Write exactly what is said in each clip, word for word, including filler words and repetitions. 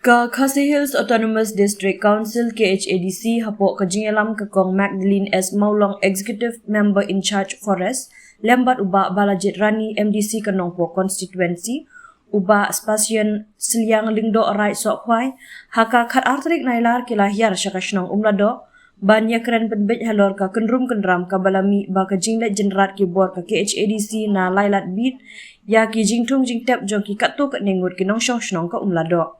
Ka Khasi Hills Autonomous District Council, K H A D C, hapoh ka jingïalam ka Kong Magdalene S Mawlong, Executive Member in Charge Forest, lem bad u Bah Balajied Rani, M D C ka Nongpoh Constituency, u Bah Sebastian Sliang Lyngdoh Raid Sohkhwai, ha ka khatar tarik Nailar ki la hiar sha ka shnong Umladoh ban ïakren pynbeit halor ka kynrum kynram kaba la mih ba ka jingleit jynrat ki bor ka K H A D C na lai lad beat ïa ki jingthung jingtep jong ki katto katne ngut ki nongshong shnong ka Umladoh.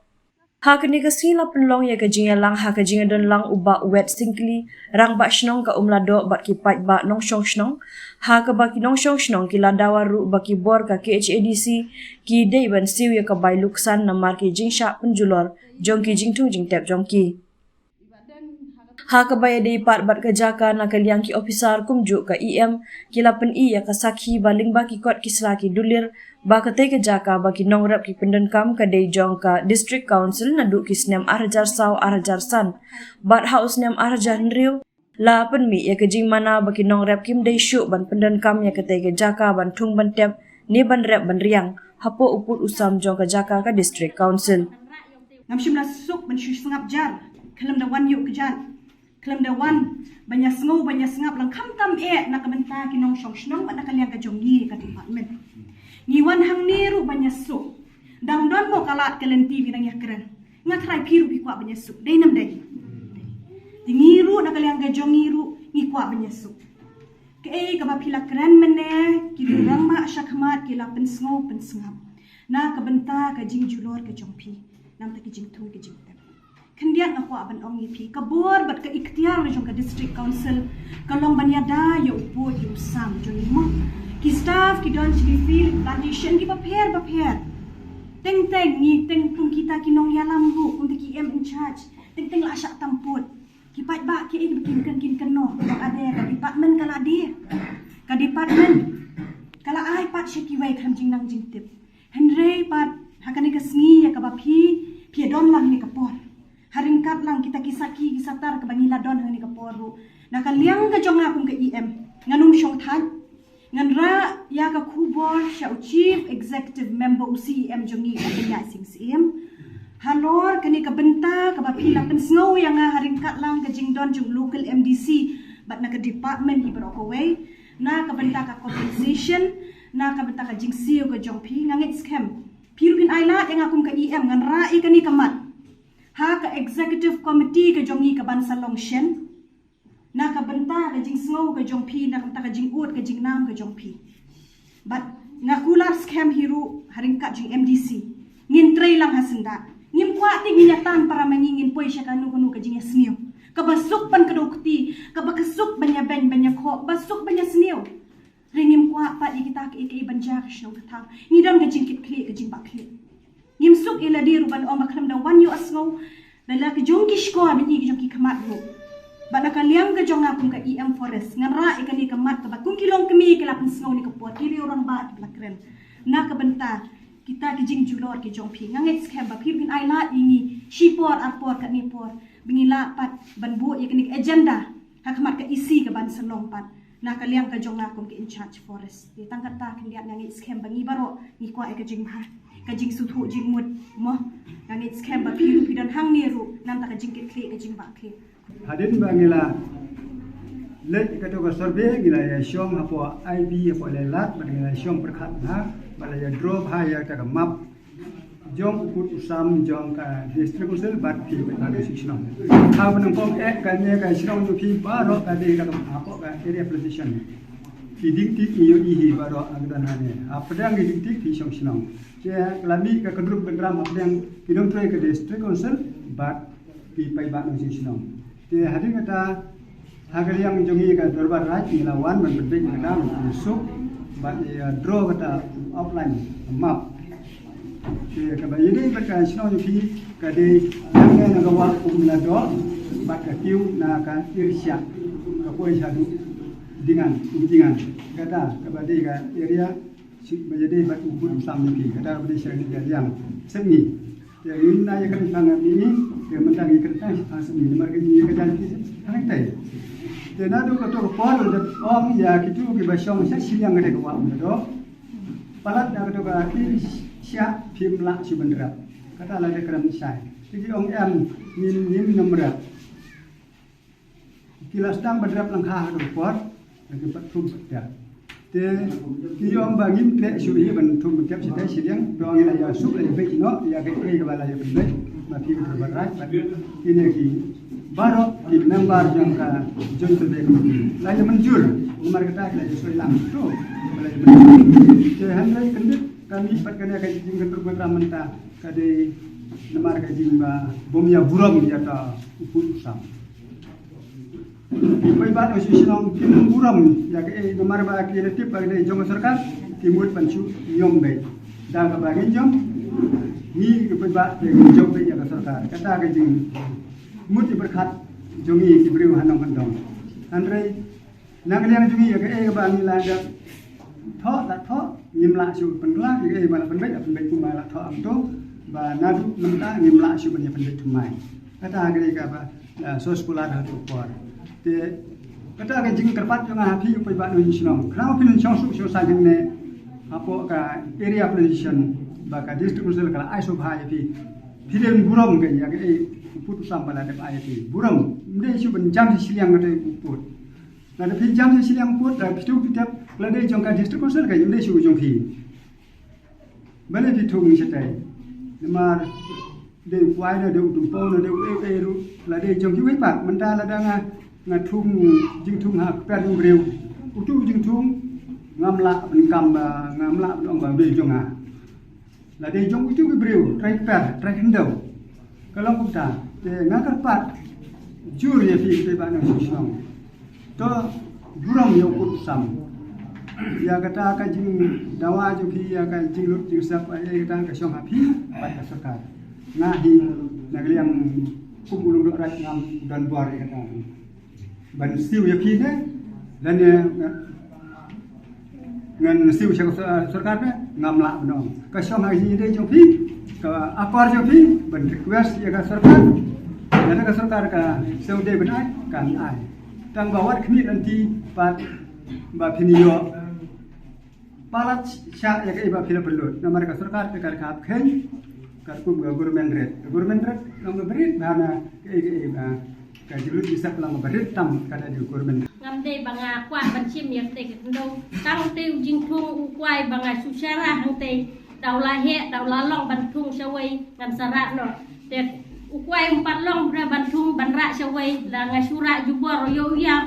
Ha kane ka sngi la pynlong ïa ka jingïalang ha ka jingdon lang u Bah Wet Syngkli, Rangbah Shnong ka Umladoh, bad ki paidbah nongshong shnong, ha kaba ki nongshong shnong ki la dawa ruh ba ki bor ka K H A D C ki dei ban siew ïa ka bai luksan namar ki jingshah pynjulor jong ki jingthung jingtep jong ki. Ha kaba ïadei pat bad ka jaka, na ka liang ki ophisar kumjuh ka E M ki la pyni ïa ka sakhi ba lyngba ki kot ki sla ki dulir ba katei ka jaka ba ki nongrep ki pyndonkam ka dei jong ka District Council naduh ki snem ar hajar saw ar hajar san, bad ha u snem ar hajar hynriew la pynmih ïa ka jingmana ba ki nongrep kim dei shuh ban pyndonkam ïa katei ka jaka ban thung ban tep ne ban rep ban riang hapoh u pud u sam jong ka jaka ka District Council. Ngam shym la suk ban shu sngap jar, khlem da wan ïuh kjat, khlem da wan ban ïa sngew ban ïa sngap lang, khamtam eh na ka bynta ki nongshong shnong bad na ka liang ka jong ngi ka department. Ngi wan hangne ruh ban ïa suk. Dang don mo ka lad ka lynti ba nang ïakren. Nga tharai phi ruh phi kwah ban ïa suk. Dei nam dei? Te ngi ruh na ka liang ka jong ngi ruh ngi kwah ban ïa suk. Kaei kaba phi la kren mynne, ki rangbah shakhmat ki la pynsngew pynsngap na ka bynta ka jingjulor ka jong phi, namar ki jingthung ki jingtep. Khyndiat nga kwah ban ong ïa phi, ka bor bad ka iktiar jong ka District Council ka long ban ïada ïa u pud ïa u sam jong ngi mo. Ki staff ki don sha ki field plantation kiba pher ba pher. Teng teng ngi teng kum kita ki nongïalam ruh, kum kita ki E M in charge, teng teng la shah tam pud. Ki paidbah kiei kiba kin kren kin kynnoh, ka ade ka department ka la die. Ka department ka la ai pat sha kiwei khlem jingnang jingtip. Hynrei pat ha kane ka sngi ïa kaba phi, phi don lang ne ka por. Ha ryngkat lang kita ki sakhi ki satar kaba ngi la don ha kane ka por ruh. Na ka liang ka jong nga kum ka E M, ngan ym shong thait. Ngan rah ïa ka khubor sha u Chief Executive Member, u C E M jong ngi, u Bah Kynjah Sing Syiem, halor kane ka bynta kaba phi la pynsngew ïa nga ha ryngkat lang ka jingdon jong local M D C bad na ka department hi baroh kawei, na ka bynta ka compensation, na ka bynta ka jingsiew ka jong phi. Nga ngeit skhem phi ruh phin ai lad ïa nga kum ka E M, ngan rah ïa kane ka mat ha ka executive committee ka jong ngi kaban sa long shen, na ka bynta ka jingsngew ka jong phi, na ka bynta ka jingud ka jingnam ka jong phi. Bad nga kular skhem hi ruh ha ryngkat jong M D C, ngin trei lang ha syndah. Ngim kwah te ngin ïa tan para ma ngi, ngin poi sha kano kano ka jingïasniew kaba suk ban kdew kti, kaba ka suk ban ïa beiñ ban ïa khoh, ba suk ban ïa sniew. Hynrei ngim kwah pat ïa kita kiei kiei ban jia ka shnong ka thaw. Ngi don ka jingkit khlieh ka jingbah khlieh. Ngim suk ïa lade ruh ban ong ba khlem da wan ïoh sngew da la ki jong ki shkor bad ïa ki jong ki khmat ruh. Bad na ka liang ka jong nga kum ka E M Forest, ngan rah ïa kane ka mat kaba kum ki longkmie ki la pynsngew ne ka por, ki riew rangbah ki la kren na ka bynta kita ki jingjulor ki jong phi. Nga ngeit skhem ba phi phin ai lad ïa ngi shipor arpor katne por ba ngin lah pat ban buh ïa kane ka agenda ha khmat ka E C kaban sa long pat na ka liang ka jong nga kum ka in charge forest. Te tang katta khyndiat nga ngeit skhem ba ngi baroh ngi kwah ïa ka jingbha, ka jingsngewthuh jingmut mo. Nga ngeit skhem ba phi ruh phi don hangne ruh namar ka jingkit khlieh ka jingbah khlieh. Hadien ba ngi la leit kato ka survey, ngi la ïa shong hapoh I B, hapoh Laitlad, bad ngi la shong pyrkhat bha, bad la ïa draw bha ïa kata ka map jong u pud u sam jong ka District Council bad ki paidbah nongshong shnong. Ha ba nyngkong eh kane ka shnong jong phi baroh ka dei ka hapoh ka area plantation. Ki diengtik ngi ïohi hi baroh ha ka don hangne. Hapdeng ki diengtik ki shong shnong. Te la mih ka kynrum kynram hapdeng ki nongtrei ka District Council bad ki paidbah nongshong shnong. Te hadien kata, ha ka liang jong ngi ka dorbar raid ngi la wan ban pynbeit kata ban pynsuk bad ngi, uh, draw kata outline map. Te kaba ïadei bad ka shnong jong phi ka dei hangne na ka wah Umladoh bad ka kiew na ka Irshiah, ka poi shaduh Dingan, Umdingan. Kata kaba dei ka area shi ba ïadei bad u pud u sam jong phi, kata kaba dei sha ka liang sepngi. Te ngin nang ïa kren tang ha mini, te mynta ngi kren tang ha sepngi, namar ka jingïakajia jong phi hangtai. Te naduh kato ka por lada ong ïa kito kiba shong sha shiliang kata ka wah Umladoh, palat na kato ka Irshiah phim lah shuh ban rep. Kata lada kren shai. Ki ong em, ngim, ngim nym rep. Ki la sdang ban rep lang ha ka por, ki pat thum pat tep. Te ki ong ba ngim treh shuh hi ban thum ban tep shatai shiliang, to ngi la ïa suk la ïa beit noh ïa kaei kaba la ïa pynbeit, ma phi ka ban raj, bad kine ki baroh ki member jong ka Joint Survey Committee la ïa mynjur, namar kata ki la ïa soi lang to, ba la ïa mynjur. Te hynrei kyndit ka mih pat kane ka jingkynrup kynram mynta ka dei namar ka jingba bym ïa burom ïa ka u pud u sam. Ki paidbah nongshong shnong kim burom ïa kaei namar ba ki la tip ba ka dei jong ka sorkar, ki mut ban shu ñiom beit. Da kaba ngin ñiom, ngi ki paidbah te ngin jop beit ïa ka sorkar. Kata ka jingmut ïa pyrkhat jong ngi ki briew ha nongkyndong. Hynrei na ka liang jong ngi ïa kaei kaba ngi la dep thoh la thoh, ngim lah shuh pynkylla, ïa kaei ba la pynbeit la pynbeit kumba la thoh hangto, ba naduh mynta ngim lah shuh ban ïa pynbeit thymmai. Kata ka dei kaba la soskular ha kato ka por. Te kata ka jingkyrpad jong nga ha phi u paidbah nongshong shnong, khnang ba phin shong suk shong saiñ hangne hapoh ka Area Plantation, ba ka District Council ka la ai sngewbha ïa phi. Phi dei ban burom ka ïa kaei u pud u sam ba la dep ai ïa phi. Burom, ym dei shuh ban jam shi shiliang kata u pud. Lada phi jam shi shiliang pud, lada phi thung phi tep, lada dei jong ka District Council ka ym dei shuh jong phi. Balei phi thung shatai? Namar dei u kwai ne dei u tympew ne dei uei uei ruh, la dei jong kiwei pat. Mynta lada nga, nga thung jingthung ha kper jong u briew, utu u jingthung ngam lah ban kam ba, ngam lah ban ong ba u dei jong nga. La dei jong utu ki briew, trai kper, trai khyndew. Ka long kumta, te nga kyrpad jur ïa phi ki paidbah nongshong shnong. To burom ïa u pud u sam. Ïa kata ka jingdawa jong phi, ïa ka jinglut jingsep, ïa kata ka shong ha phi bad ka sorkar. Nga hi na ka liang kum u lyngdoh raid ngam don bor ïa kata ban siew ïa phi ne, lane ngan siew sha ka sor-, sorkar ne, ngam lah ban ong. Ka shong ha ka jingïadei jong phi, ka akor jong phi ban request ïa ka sorkar. Lada ka sorkar ka siew dei ban ai, kan ai. Tang ba wat khmih lynti pat ba phin ïoh palat shah ïa kaei ba phi la pynlut. Namar ka sorkar ka, ka, ka hap kheiñ katkum ka government rate. Ka government rate long ka barit ba na kaei kaei ba ka jinglut jingsep long ka barit tam ka dei ka government rate. Ngam dei ba nga kwah ban shim ïa kata ka khyndew. Tang te u jingthung u kwai ba nga shu sharah hangtei. Da u la heh, da u la long ban thung shawei ngan sa rah noh. Te u kwai um pat long ba ban thung ban rah shawei, la nga shu rah jubor ïa u ïap.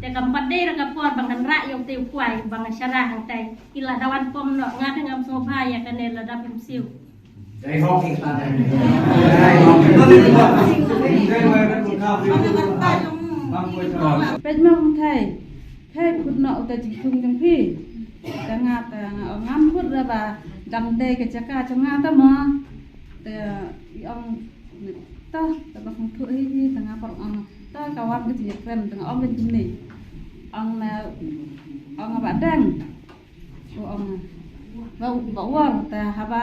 Te kam pat dei ra ka por ba ngan rah ïa u te u kwai ba nga sharah hangtei. Ki la da wan pom noh, nga te ngam sngewbha ïa kane, lada phim siew. Peit ma u thei. Thei phut noh uta jingthung jong phi. Te nga te nga ong ngam phut ra ba dang dei ka jaka jong nga ta mo. Te i ong ta, te ba kong thuh hi hi, te nga pat ong ta ka wan ka jingkren, te nga ong ka jingkren. Ong na, ong ba dang. U ong ba, ba u ong te haba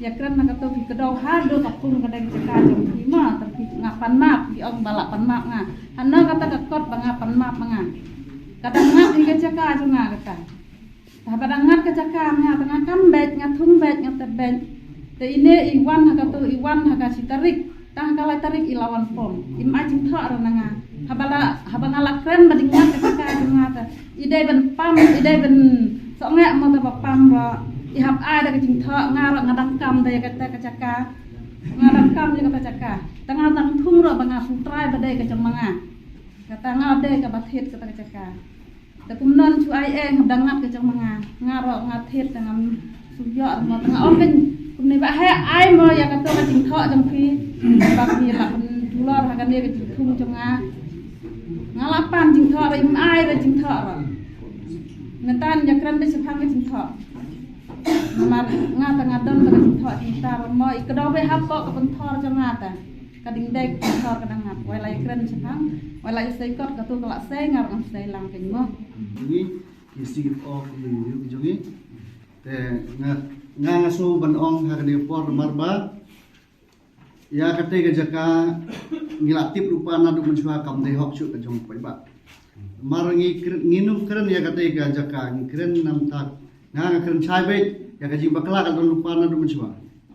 ïa kren na kato ki kdew haduh ka pung ka dang jaka jong phi ma, te phi nga pan map, i ong ba la pan map nga. Hano kata ka kot ba nga pan map ma nga. Ka dang ngat hi ka jaka jong nga kata. Haba dang ngat ka jaka ma nga, te nga kam beit, nga thung beit, nga tep beit. Te ine i wan ha kato, i wan ha ka shi tarik. Tang ka lai tarik i la wan pom. Im ai jingthoh ra na nga. Haba la, haba nga la kren ba dang ngat ka jaka jong nga te. I dei ban pam, i dei ban sngewbha mo te ba pam ba. I hap ai da ka jingthoh, nga ruh nga dang kam da ïa kata ka jaka. Nga dang kam ïa kata jaka. Te nga dang thung ruh ba nga sngewtrai ba dei ka jong ma nga. Kata nga dei kaba thied kata ka jaka. Te kumno shu ai eh, haba dang ngat ka jong ma nga. Nga ruh nga thied te ngam shu ïoh ruh mo te nga ong kein kumne ba heh ai mo ïa kato ka jingthoh jong phi. Ba phi la pyndulor ha kane ka jingthung jong nga. Nga la pan jingthoh ruh, im ai ruh jingthoh ruh. Mynta ïa kren beit shaphang ka jingthoh. Namar nga te nga don te ka jingthoh jingthoh ruh mo, i kdew beit hapoh ka pynthor jong nga te. Ka ding dei ka pynthor ka dang ngat. Wei la ïa kren shaphang, wei la ïa sei kot kato ka la sei, nga ruh ngan sei lang kein mo. Jong ngi, ki C F O ki ïing jong ngi. Te nga, nga, nga sngew ban ong ha kane ka por namar ba ïa kata ka jaka ngi la tip ruh ba naduh mynshuwa kam dei hok shuh ka jong u paidbah. Mar ngi kren, ngi nym kren ïa kata ka jaka, ngi kren namar nga, nga kren shai beit ïa ka jingbakla ka don ruh ba naduh mynshuwa.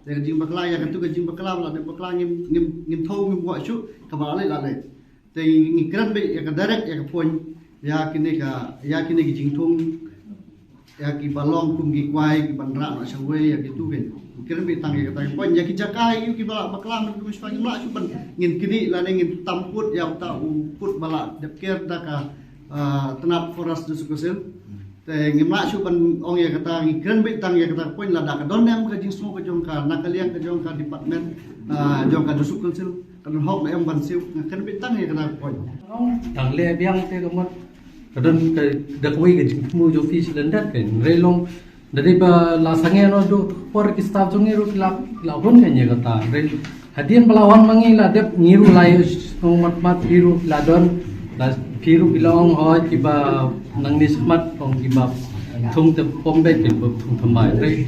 Ïa ka jingbakla, ïa katu ka jingbakla ba la dep bakla ngim ngim ngim thaw ngim kwah shuh, kaba la leh la leh. Te ngi kren beit ïa ka direct ïa ka point, ïa kine ka, ïa kine ki jingthung, ïa kiba long kum ki kwai kiban rah noh shawei, ïa kitu beit. Ngi kren beit tang ïa kata ka point, ïa ki jaka ïa kiba la bakla mynta mynshwa ngim lah shuh ban ngin knieh lane ngin tam kut ïa uta u kut ba la dep ker da ka, ah, tnat Forest District Council. Te ngim lah shuh ban ong ïa kata, ngi kren beit tang ïa kata ka point, lada ka don ne em ka jingsngew ka jong ka, na ka liang ka jong ka department, ah, jong ka District Council, ka don hok ne em ban siew, ngi kren beit tang ïa kata ka point. Tang leh biang te ka mut ka don ka, da kawei ka jingthmu jong phi shi lyndet, ka hynrei long da dei ba la sangeh noh, dei por ki staff jong ngi ruh ki la, ki la hun ka ïa kata. Hynrei hadien ba la wan ma ngi la dep, ngi ruh la ïoh sngewmat mat, phi ruh la don, la phi ruh ki la ong hoi kiba nangne shakhmat ong kiba thung te pom beit, kiba thung thymmai. Hynrei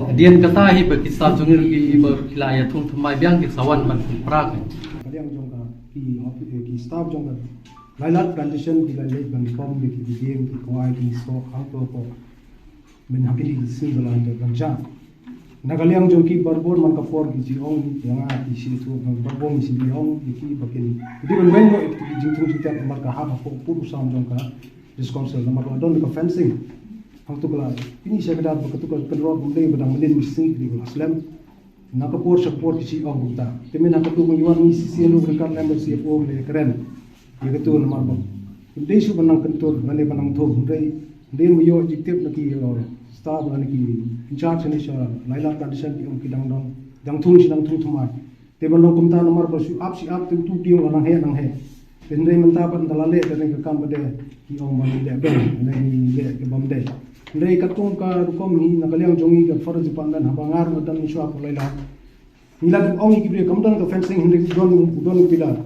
hadien kata hi ba ki staff jong ngi ruh kiba ki la ïa thung thymmai biang ki sa wan ban pynpra ka. Ka liang jong ka ki, ki staff jong ka Lailat Plantation ki la leit ban pom ïa ki dieng, ki kwai, ki soh hangto ko. Mynha kine ki sngi ba la dep ban jah. Na ka liang jong ki barabor man ka por ki ju ong ïa nga, ki shi tu, barabor ngi shu ong ïa ki ba kin, ki dei ban weng noh ïa ki jingthung jingtep namar ka hap hapoh pud u sam jong ka District Council namar ka la don ka fencing. Hangto ka la, kine shi ka daw ba katu ka kynroh ba ym dei ba dang mynnin, missing ki dei ba la slem. Na ka por sha ka por ki shu ong kumta. Te mynha katu ka ïa wan ngi shisien ruh ryngkat lem bad C F O leh kren ïa katu namar ba ym dei shuh ban nang kyntur lane ban nang thung, hynrei hadien ba ïoh jingtip na ki, uh, staff lane ki in charge ne sha Lailat Plantation ki ong ki dang, dang, dang thung shi, dang thung thymmai. Te ban long kumta namar ba shu ap shi ap te utu u dieng u la nang heh nang heh. Te hynrei mynta pat ynda la leh kane ka kam ba dei, ki ong ba ngi leh beiñ, lane ngi leh ka bym dei. Hynrei katkum ka rukom hi na ka liang jong ngi ka Forest Department, haba nga ruh nga don mynshuwa hapoh Lailat, ngi la dep ong ïa ki briew kam don ka fencing, hynrei u don, u don u pillar.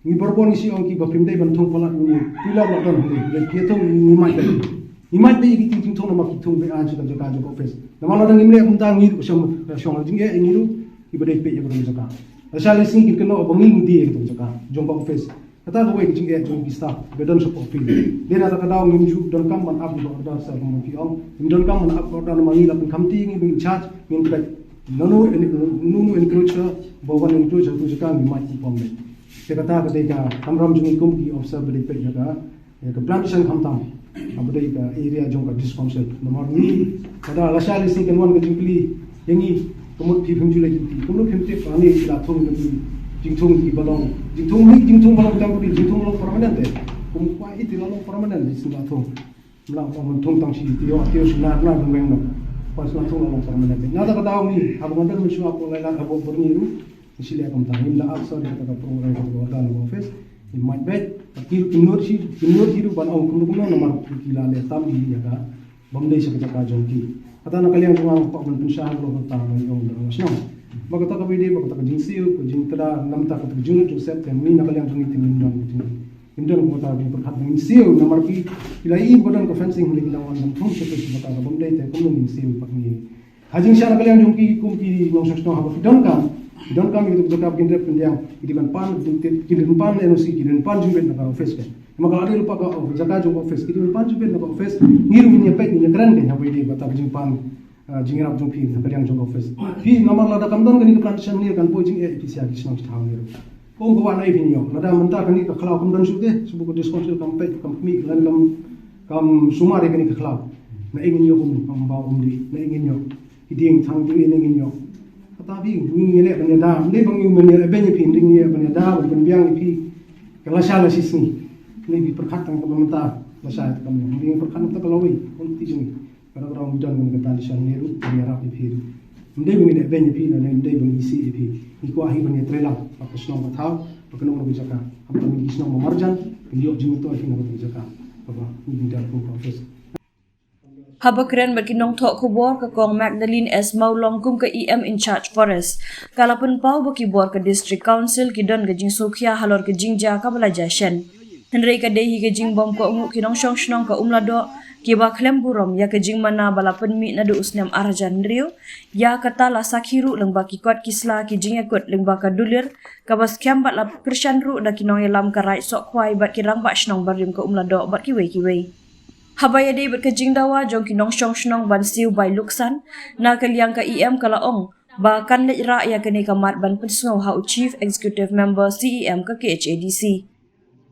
Ngi barabor ngi shu ong ki ba phim dei ban thung palat ïa u pillar, la don hynrei, hynrei phi ïa thung, ngi mait beit. Ngi mait beit ïa ki jingthung namar ki thung beit aiñ sha ka jaka jong ka office. Namar lada ngim leh kumta ngi ruh shong, shong jingeh ïa ngi ruh kiba dei peit ïa ka jaka. Lashai lashisngi kin kynnoh ba ngi ngi die ïa ka jaka jong ka office. Kata kawei ka jingeh jong ki staff ba don shapoh field. Dei na kata ka daw ngim ju donkam ban ap ka order, sa kumba phi ong. Ngim donkam ban ap ka order namar ngi la pynkhamti, ngi ba in charge, ngin peit nano, nano encroach ba wan encroach ha ka jaka, ngi mait ngi pom beit. Te kata ka dei ka kamram jong ngi kum ki officer ba dei peit ïa ka, ïa ka plantation khamtam, ba dei ka area jong ka District Council. Namar ngi, lada lashai lashisngi kan wan ka jingkylli ïa ngi, ka mut phi phim ju leh duty, kumno phim tip ba ngi la thung ïa ki jingthung kiba long, jingthung mih, jingthung ba long temporary, jingthung ba long permanent te. Kum kwah ïa ki la long permanent, ïa ki la thung. Mla ong ban thung tang shi taïew, taïew shi, na, na, ban weng noh. Pas la thung la long permanent te. Na kata ka daw ngi, haba nga don mynshuwa hapoh Lailat, hapoh Byrni ruh, ngi shu leh kumta, ngim da ap shuh ïa kata ka program, kata ka order na ka office. Ngi mait beit, ki, ki nud shi, ki nud shi ruh ban ong kumno kumno namar ki la leh tam ïa ka bym dei sha ka jaka jong ki. Kata na ka liang jong nga nga kwah ban pynshai halor kata, ban ong da nga shnong. Ba kata kaba ïadei bad kata ka jingsiew, ka jingtda, namar kata ka jinglut jingsiat, te ngi na ka liang jong ngi te ngim don ka jing, ngim don kata ka jingpyrkhat, ngin siew namar ki, ki la ïohi ba don ka fencing, hynrei ki dang wan ban thung sha ka, sha kata ka bym dei, te kumno ngin siew pat ngi. Ha jingshisha na ka liang jong ki kum ki nongshong shnong, haba ki donkam, ki donkam ïa katu ka jaka ba kin rep pyndiang, ki dei ban pan, kin pan N O C, ki dei ban pan jingbit na ka office ka. Namar ka la dei lypa ka, oh, jaka jong ka office, ki dei ban pan jingbit na ka office. Ngi ruh ngin ïa peit, ngin ïa kren ka, haba ïadei bad kata ka jingpan, ah, jingïarap jong phi na ka liang jong ka office. Phi namar lada kam don kane ka plantation hangne kan poi jingeh ïa phi sha ki shnong ki thaw hangne ruh. Kum ka wan ai phin ïoh. Lada mynta kane ka khlaw kam don shuh te, shu ba ka District Council kam peit, kam khmih, lane kam, kam sumar ïa kane ka khlaw. Na ei ngin ïoh um, um bau um dih, na ei ngin ïoh. Ki dieng thang tu ei na ei ngin ïoh. Kata phi, ngi ngi leh ban ïada, ym dei ba ngi men ïa leh beiñ ïa phi, ngi ngi leh ban ïada, ban pynbiang ïa phi. Ka lashai lashisngi. Ngi phi pyrkhat tang kaba mynta, lashai te kam ïoh. Ngi pyrkhat tang ka lawei, ong ti jong ngi. Ka dei ba ngi don ngi ka plantation hangne ruh, ngi ïarap ïa phi ruh. Ym dei ba ngi leh beiñ ïa phi, lane ym dei ba ngi isih ïa phi. Ngi kwah hi ban ïatreilang bad ka shnong ka thaw, bad kano kano ka jaka. Khamtam ki shnong ba marjan kin ïoh jingmyntoi hi na kata ka jaka kaba ngi dang kum ka office. Haba kren bad ki nongthoh khubor, ka Kong Magdalene S Mawlong kum ka E M in charge Forest, ka la pynpaw ba ki bor ka District Council ki don ka jingsngewkhia halor ka jingjia kaba la jia shen. Hynrei ka dei hi ka jingbymkohnguh ki nongshong shnong ka Umladoh, kiba khlem burom ïa ka jingmana ba la pynmih naduh u snem ar hajar hynriew. Ïa kata la sakhi ruh lyngba ki kot ki sla, ki jingïakut lyngba ka dulir kaba skhem, bad la kyrshan ruh da ki nongïalam ka Raid Sohkhwai bad ki rangbah shnong barim ka Umladoh bad kiwei kiwei. Haba ïadei bad ka jingdawa jong ki nongshong shnong ban siew bai luksan, na ka liang ka E M ka la ong ba kan leit rah ïa kane ka mat ban pynsngew ha u Chief Executive Member C E M ka K H A D C.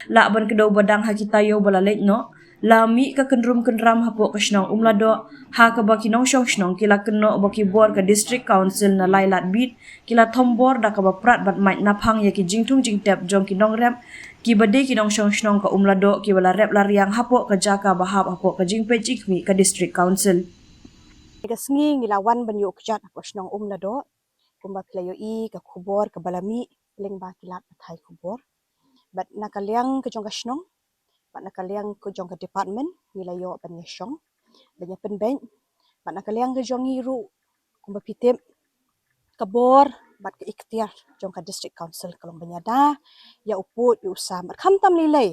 Lah ban kdew ba dang ha ki taïew ba la leit noh, la mih ka kynrum kynram hapoh ka shnong Umladoh, ha kaba ki nongshong shnong ki la kynnoh ba ki bor ka District Council na lai lad bit ki la thombor da kaba prat bad mait naphang ïa ki jingthung jingtep jong ki nongrep kiba dei ki nongshong shnong ka Umladoh kiba la rep la riang hapoh ka jaka ba hap hapoh ka jingpeit jingkhmih ka District Council. Ka sngi ngi la wan ban ïoh kjat hapoh shnong Umladoh, kumba phi la ïohi ka khubor kaba la mih lyngba ki lad pathai khubor. Bad na ka liang ka jong ka shnong, bad na ka liang ka jong ka department, ngi la ïoh ban ïashong, ban ïapynbeit. Bad na ka liang ka jong ngi ruh, kumba phi tip, ka bor bad ka iktiar jong ka District Council ka long ban ïada ïa u pud ïa u sam. Bad khamtam lei lei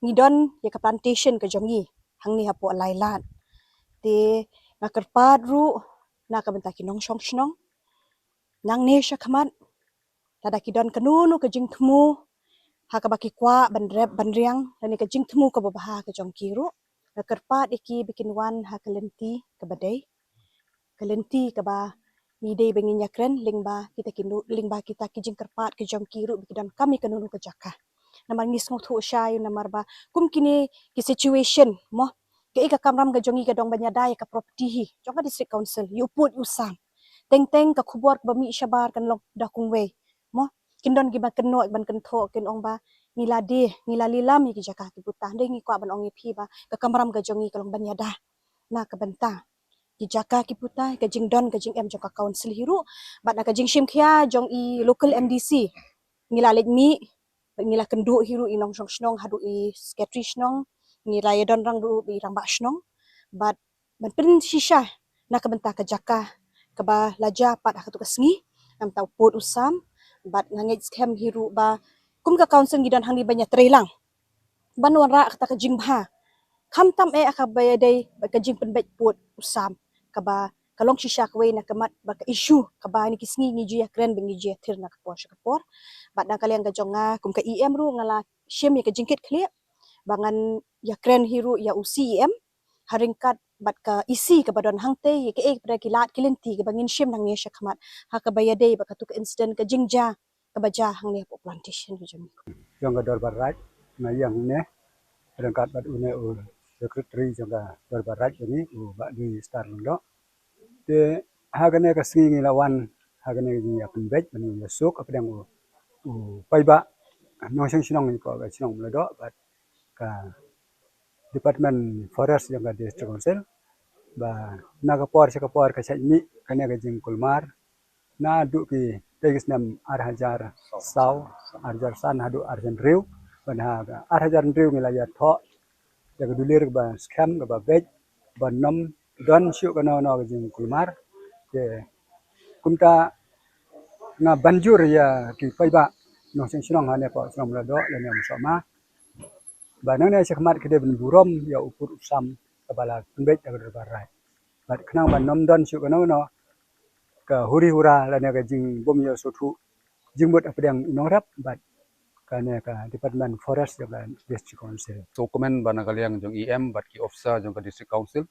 ngi don ïa ka plantation ka jong ngi hangne hapoh lai lad. Te nga kyrpad ruh na ka bynta ki nongshong shnong, nangne shakhmat, lada ki don kano kano ka jingthmu ha kaba ki kwah ban rep ban riang lane ka jingthmu kaba bha ka jong ki ruh, nga kyrpad ïa ki ba kin wan ha ka lynti kaba dei, ka lynti kaba ngi dei ba ngin ïakren lyngba kita ki nu-, lyngba kita ki jingkyrpad ka jong ki ruh ba ki donkam ïa kano kano ka jaka. Namar ngi sngewthuh shai namar ba kum kine ki situation mo, kaei ka kamram ka jong ngi ka dang ban ïada ïa ka property hi jong ka District Council, ïa u pud ïa u sam. Teng teng ka khubor kaba mih shabar kan long da kumwei mo. Kin don kiba kynnoh ban kynthoh, kin ong ba ngi la dei, ngi la lilam ïa ki jaka ki puta. Hynrei ngi kwah ban ong ïa phi ba ka kamram ka jong ngi ka long ban ïada na ka bynta ki jaka ki puta, ka jingdon ka jingem jong ka council hi ruh. Bad na ka jingshim khia jong i local M D C, ngi la leit mih, ngi la kynduh hi ruh i nongshong shnong haduh i secretary shnong, ngi la ïadon rang ruh i rangbah shnong. Bad ban pynshisha na ka bynta ka jaka kaba la jia pat ha katu ka sngi, na ka bynta u pud u sam. Bad nga ngeit skhem hi ruh ba kum ka council ngi don hangne ban ïatrei lang ban wanrah kata ka jingbha, khamtam eh ha kaba ïadei bad ka jingpynbeit pud u sam, kaba ka long shisha kawei na ka mat bad ka issue kaba ha kine ki sngi ngi ju ïakren bad ngi ju ïathir na ka por sha ka por. Bad na ka liang ka jong nga kum ka E M ruh nga la shim ïa ka jingkit khlieh ba ngan ïakren hi ruh ïa u C E M ha ryngkat bad ka E C kaba don hangtei, ïa kaei kaba ki lad ki lynti kaba ngin shim nangne shakhmat ha kaba ïadei bad katu ka incident ka jingjia kaba jia hangne hapoh plantation ka jong ngi. Jong ka Dorbar Raij, nga ïeng hangne ryngkat bad une u secretary jong ka Dorbar Raij jong ngi, u Bah Louis Star Lyngdoh. Te ha kane ka sngi ngi la wan ha kane ka jingïapynbeit ban ïasuk hapdeng u, u paidbah nongshong shnong jong ka shnong Umladoh bad ka Department Forest jong ka District Council, ba na ka por sha ka por ka shait mih kane ka jingkulmar naduh ki tei ki snem ar hajar saw, ar hajar san haduh ar hajar hynriew. Bad ha ka ar hajar hynriew ngi la ïathoh ïa ka dulir kaba skhem kaba beit ban ym don shuh kano kano ka jingkulmar. Te kumta nga ban jur ïa ki paidbah nongshong shnong hangne hapoh shnong Umladoh lane Umsohma ba nangne shakhmat ki dei ban burom ïa u pud u sam kaba la pynbeit da ka Dorbar Raij. Bad khnang ban ym don shuh kano kano ka huri hura lane ka jingbym ïoh sngewthuh jingmut hapdeng i nongrep bad kane ka Department Forest jong ka District Council. Sngewkmen ba na ka liang jong E M bad ki officer jong ka District Council,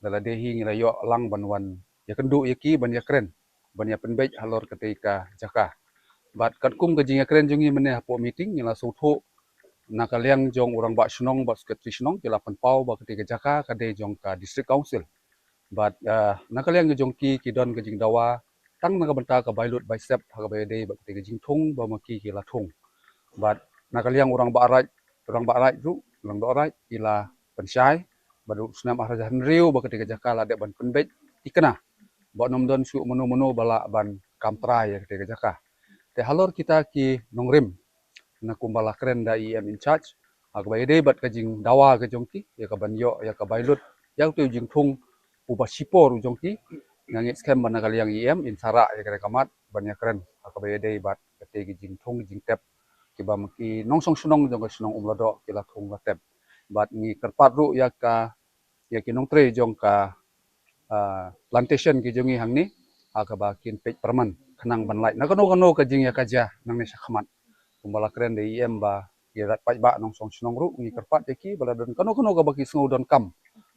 da lade hi ngi la ïoh lang ban wan ïakynduh ïa ki ban ïakren ban ïapynbeit halor katei ka jaka. Bad katkum ka jingïakren jong ngi mynne hapoh meeting ngi la sngewthuh na ka liang jong u rangbah shnong bad secretary shnong ki la pynpaw ba katei ka jaka ka dei jong ka District Council. Bad, ah, na ka liang ka jong ki ki don ka jingdawa tang na ka bynta ka bai lut bai sep ha kaba ïadei bad katei ka jingthung ba ma ki ki la thung. Bad na ka liang u rangbah raij, u rangbah raij ruh, u rangbah raij i la pynshai ba u snem ar hajar hynriew ba katei ka jaka la dep ban pynbeit thikna ba ym don shuh mano mano ba lah ban kam trai ïa katei ka jaka. Te halor kita ki nongrim, na kumba la kren da E M in charge, ha kaba ïadei bad ka jingdawa ka jong ki ïa ka ban ïoh ïa ka bai lut ïa utei u jingthung uba shipor u jong ki, nga ngeit skhem ba na ka liang E M in sa rah ïa ka kamram ban ïakren ha kaba ïadei bad katei ka jingthung jingtep kiba ma ki nongshong shnong jong ka shnong Umladoh ki la thung la tep. Bad ngi kyrpad ruh ïa ka, ïa ki nongtrei jong ka, ah, plantation ki jong ngi hangne ha kaba kin peit pyrman khnang ban lait na kano kano ka jingïakajia nangne shakhmat. Kumba la kren da E M ba ki lad paidbah nongshong shnong ruh ngi kyrpad ïa ki ba la don kano kano kaba ki sngew donkam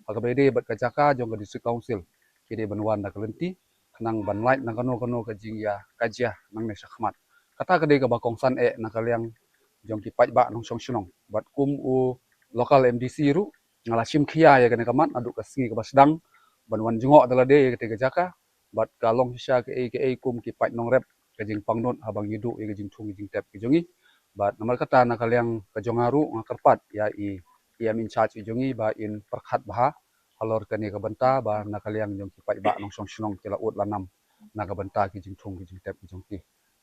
ha kaba ïadei bad ka jaka jong ka District Council, ki dei ban wan da ka lynti khnang ban lait na kano kano ka jingïakajia nangne shakhmat. Kata ka dei kaba kongsan eh na ka liang jong ki paidbah nongshong shnong. Bad kum u local M D C ruh nga la shim khia ïa kane ka mat naduh ka sngi kaba sdang ban wan jngoh da lade ïa kata ka jaka. Bad ka long shisha kaei kaei kum ki paid nongrep ka jingpangnud haba ngi duh ïa ka jingthung ka jingtep ka jong ngi. Bad namar kata na ka liang ka jong nga ruh nga kyrpad ïa i E M in charge i jong ngi ba in pyrkhat bha halor kane ka bynta ba na ka liang jong ki paidbah nongshong shnong ki la ud la nam na ka bynta ki jingthung ki jingtep ki jong ki.